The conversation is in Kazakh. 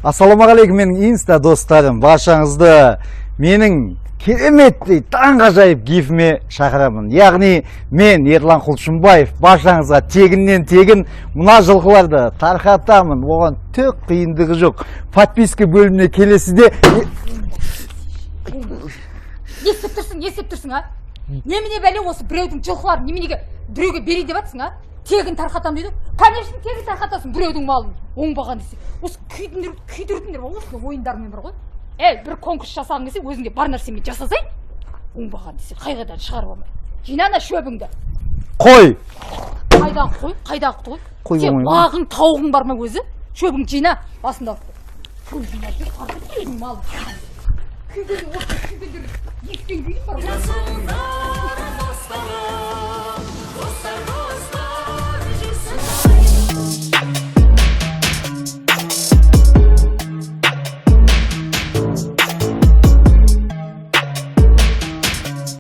Ассалаумағалейкум, менің инста достарым, баршаңызды менің кереметтей таңғажайып гифіме шақырамын. Яғни мен, Ерлан Құлшынбаев, баршаңызға тегіннен тегін мына жылқыларды тарқатамын. Оған түк қиындығы жоқ. Подписка бөліміне келесіз де. Не істеп тұрсың, не істеп тұрсың, а? Немене бәле, осы біреудің жылқыларын неменеге біреуге берейін деп жатсың, а? Тегін тарқатамын дейді. Конечно, тегін тарқатасың біреудің малын. Оңбаған десе. Осы күйдіңдер, күйдірдіңдер ғой осыны ойындармен бар ғой. Ей, бір конкурс жасағың келсе, өзіңде бар нәрсемен жасасай. Оңбаған десе, қай-қайдан шығарып алмай. Жина ана шөбіңді. Қой. Қайдағы қой, қайдағы қой? Қой Сен болмай ма? бағың, тауығың бар ма өзі? Шөбіңді жина, басында алып. Шөп жина деп тартып келдің малын. Күйгендер, осы күйгендер естен күйіп бар ғой.